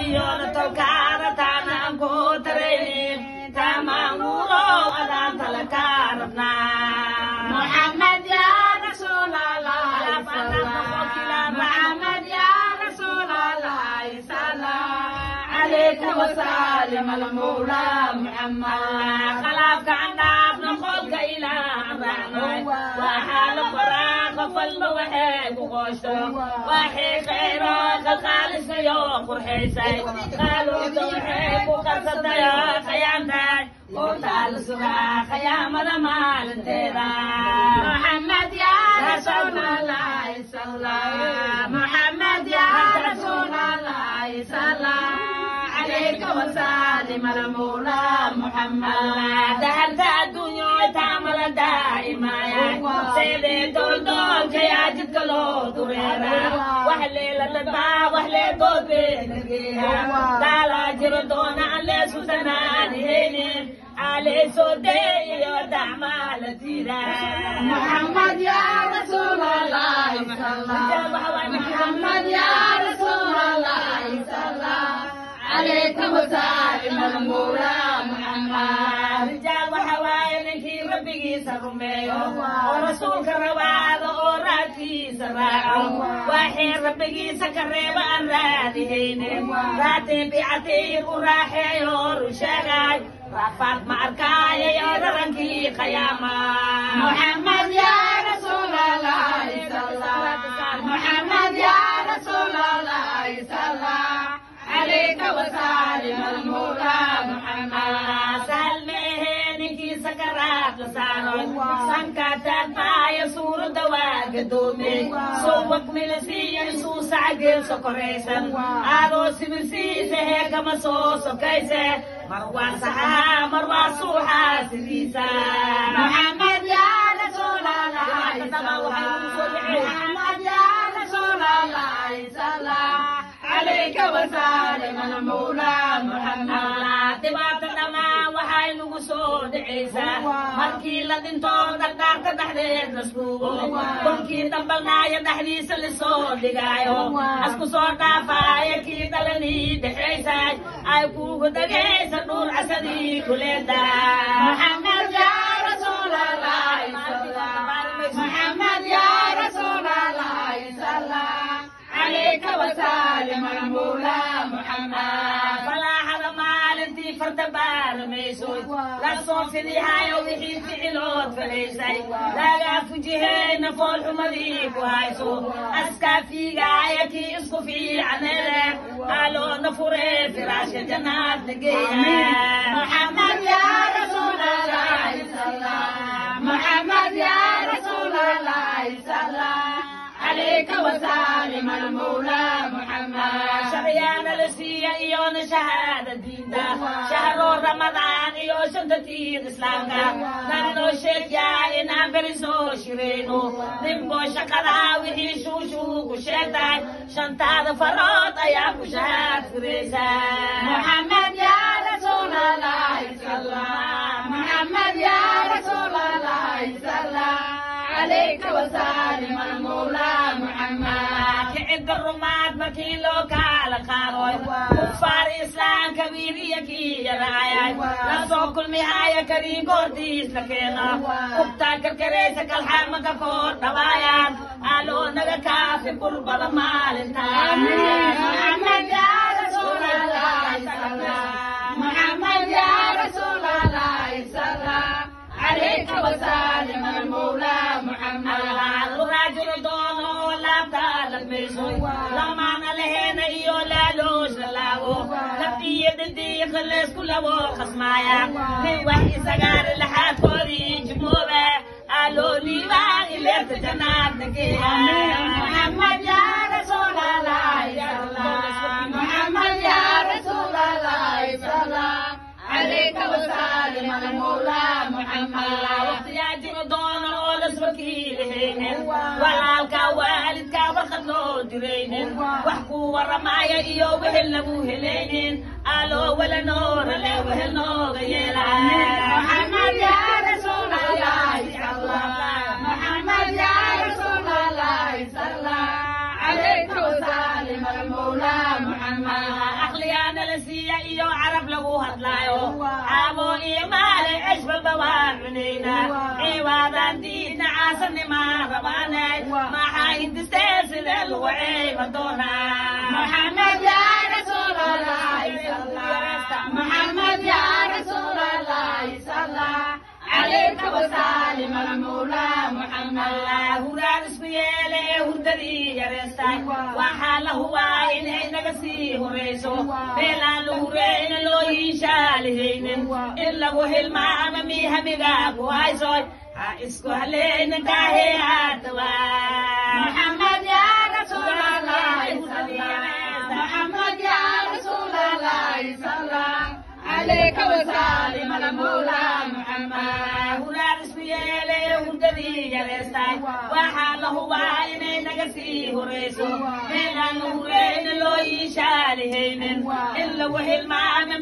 iyo tolkaada taanaan ku taraynin taamaan guuro adaan tala ka rabnaa. محمد يا رسول الله صلى، محمد يا رسول الله صلى عليك وسلم المولى محمد. Khalaafka aan dhaafno qolka ilaa raacnay waxaa la qoraa qof walba waxay ku qooshto waxay khayro qalqaalisayo qurxaysay qaaluurta waxay ku qarsatay khayaantay qoortaa la sugaa khayaamada maalinteeda. محمد يا رسول الله صلى، محمد يا رسول الله صلى عليك وسلم المولى محمد. Dahalta adduunyo taamala daa'imaya seedee dooldoolka yaa jidka loo dureera wax leelalabaa wax lee doodbeenageeya taalaa jiro doona aan leesku tanaanihaynin aleysoo dee iyo dacmaa la diidaa. محمد يا رسول الله صلى، محمد يا رسول الله صلى عليك وسلم المولى محمد. Rijaal waxa waaye ninkii rabbigiisa rumeeyo oo rasuulka rawaado oo raadkiisa raaco waxay rabbigiisa ka reebo aan raadihaynin raatee bicatiir u raaxeeyo run sheegay raafaad ma arkaayo iyo rarankii khayaama. محمد يا رسول الله صلى، محمد يا رسول الله صلى عليك وسلم المولى محمد. Sahal ma ahee ninkii sakaraad la saaro sankaa taagmaayo suuradda waa gadoomey sowag milisiiya isuu sacageel sokoraysan aadoo sibirsiisa hee kama soo sokayse mar waa saxaa mar waa suuxaa sidiisa. محمد يا رسول الله صلى، محمد يا رسول الله صلى عليك وسلم المولى محمد. Dhibaata dhammaan waxay nagu soo dhicaysaa markii la dhinto dhaqdhaarka dhexdeed laskuugo dhulkii dambalnaaya dhexdiisa lisoo dhigaayo asku soo dhaafaayo kii dhalanii dhexaysay ay kuugu dhagaysa dhuur casadii kuleeda. محمد يا رسول الله صلى، محمد يا رسول الله صلى عليك وسلم المولى محمد. Falaaxada maalintii farta baaramayso la soo fidihaayo wixii ficilood falaysay lagaa fujiheyna foolxumadii ku hayso askaa fiigaaya kii isku fiicanele aloona furee firaashka jannaad nageeya. محمد يا رسول الله صلى، محمد يا رسول الله صلى عليك وسلم المولى محمد. Sharciyaana la siiya iyona shahaada diinta shahroo Ramadaan iyo shanta tiir islaamka nanoo sheegyaa inaan beri soo shirayno ninboo shaqada wixii shuushuu ku sheegtahay shantaada farood ayaa ku shahaad furaysaa. محمد يا رسول الله صلى، محمد يا رسول الله صلى عليك وسلم المولى محمد. Kicidda rumaad markii loo kala qaadoy kufaar islaam kabiiriya kii yaraayay la soo kulmihaaya karii goordiis la keena kubtaa karkaraysa kalxaamaka koor dhawaayaan aloo naga kaafi kurbada maalintaa. محمد يا رسول الله صلى، محمد يا رسول الله صلى عليك وسلم المولى محمد. Raajiro doono laabtaa ladmayso lamaana laheena iyo laaloosh la laago naftiyo dhadiiqa leysku labo khasmaaya nin wax isagaari laxaadkoodii jimooba aloo liibaan ileerta jannaad nageeya. محمد يا رسول الله صلى، محمد يا رسول الله صلى عليك وسلم المولى محمد. Waqtiyaa jiro doono oo laswakiilahaynin walaalka waalidka warqad loo diraynin wax kuu waramaaya iyo wehel lagu helaynin aloo wala noorale wehel nooga yeelaa. محمد يا رسول الله صلى، محمد يا رسول الله صلى عليك وسلم المولى محمد. Aqliga Carabiya iyo Carab lagu hadlaayo, caabo iyo maalin cesh walba waan cunaynaa. Ciwaadaan diidna, caasanimaa rabaanay, maxaa hindistee sidee lagu ceeba doonaa? محمد يا رسول الله صلى، محمد يا رسول الله صلى عليك وسلم المولى محمد. Huraan isku yeele ee hurdadii yareystay, waxaa la hubaa inay naga sii horeyso meelaan la hureyna loo yiishaalihaynin in lagu hilmaama miihamiga ku haysoy ha isku haleynin kaahe haatawa. محمد يا رسول الله صلى، محمد يا رسول الله صلى عليك وسلم المولى محمد. Huraan isku yeele ee hurdadii yareystay, waxaa la hubaa inay naga sii horeyso meelaan la hureyna loo yiishaalihaynin in lagu hilmaama.